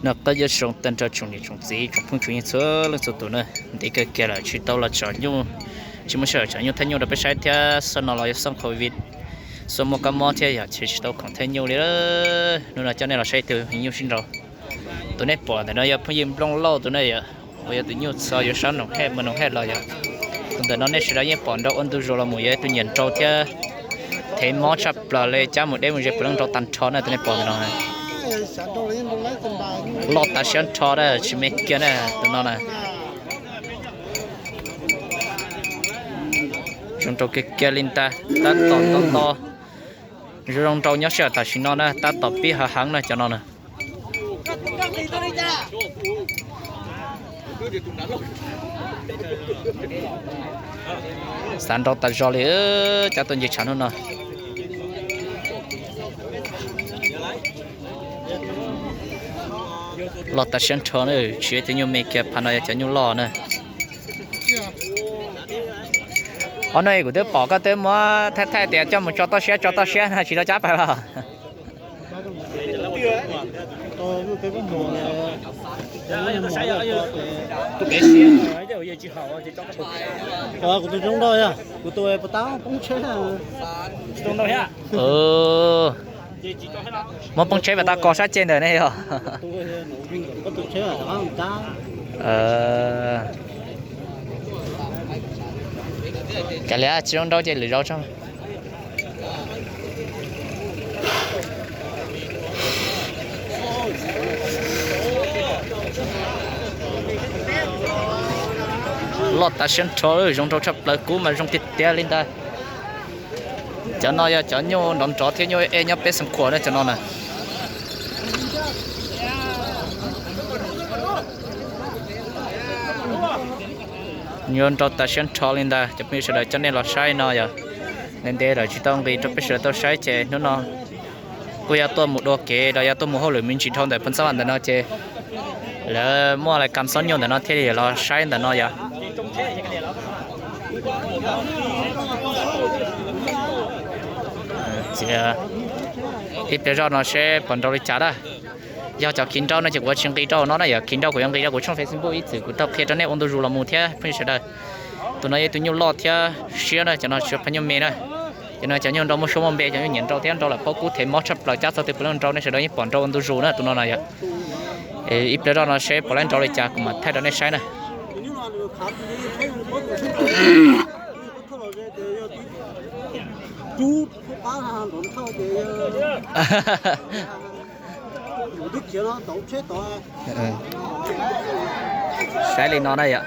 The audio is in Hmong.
Noj qab nyob zoo tag nrho tsoom niam tsoom txiv tsoom phooj tsoom ywg txhua leej txhua tus na, ntev kawg kiag lawm tsis tau los tsom nyuj, tsis muaj sij hawm tsom nyuj thab nyuj rau peb saib thiab, xyoo no los yog xyoo covid, xyoo muaj kab mob thiab yog ces tsis tau khoom thab nyuj li. Hnub no coj nej los saib tus nyuj sib nraus. Tus nej pom ntawm no yog phooj ywg Nplooj Lauj tus na yom, uas yog tus nyuj txog yuav sab Noom Hej mus Noom Hej los yom. Tus ntawm no nej sawv daws yeej pom nrau ua ntu zus los mus, yog ib tug nyiam nrau thiab thev mob tshaj plaws li, cab mus deb mus ze puav leej nrau tag nrho na, tus nej pom ntawm no na. Loj tas siab nrho na, tsis me kiag na tus no na. Zoo nrau kiag kiag li ntag, tab tom nto nto. Zoo zoo nrau nyob sij hawm tam sim no na, tab tom pib hav heev na cov no na. Xav nrau tas zog li, cab tuaj nce tshav hnub no. Loj tas siab nrho na, tsis yog cov nyuj me kiag, phav no yog cov nyuj loj na. Ob no kuv twb pom koj twb muab thaij thaij tias coj mus tso toj siab tso toj siab no tsis tau cab pais los? Kuv tus zoo nrau, kuv tus puas tab poob tsheb. Muab poob tsheb mas tab kos sab ceg ntawm ne yog. Cas li tsis zoo nrau ces lwm zaus tso. Loj tas siab nrho, zoo nrau tshaj plaws, kub mas zoo tiag tiag li ntag. Cov no yog cov nyuj nrov nrov thiab nyuj ej nyob peb xeev khuam na cov no na. Nyuj nrau tas siab nrho li ntag cov phooj ywg sawv daws, coj nej los saib no yog ntev ntev lawm tsis tau nqis rau peb sawv daws tau saib ces hnub no kuj yog tuaj mus dua kev los yog tuaj mus hauj lwm me ntsis dhau ntawm Phoos Xab Vam ntawm no ces lawv muaj lais kam xob nyuj ntawm no thiaj li los saib ntawm no yog. Ib pliag zoj no seb puas nrau li cas na. Yog cov khiv nrau no ces kuv yuav tsis nqis rau no na, yog khiv nrau kuv yuav nqis rau kuv tshooj Facebook ib txwm kuv tau qhia rau nej ua ntu zus los mus thiab phooj ywg sawv daws. Tus no yog ib tug nyuj loj thiab siab na, cov no tsis yog phaj nyuj me na. Cov no cov nyuj nrau muaj suab muaj npe, cov nyuj nyiam nrau thiab nrau lawm paub kub thev mob tshaj plaws, cab txog twg puav leej nrau, nej sawv daws yeej pom nrau ua ntu zus na tus no na yog. Ib pliag zoj no seb puas laib nrau li cas kuv mam thaij rau nej saib na. Saib li no na yom.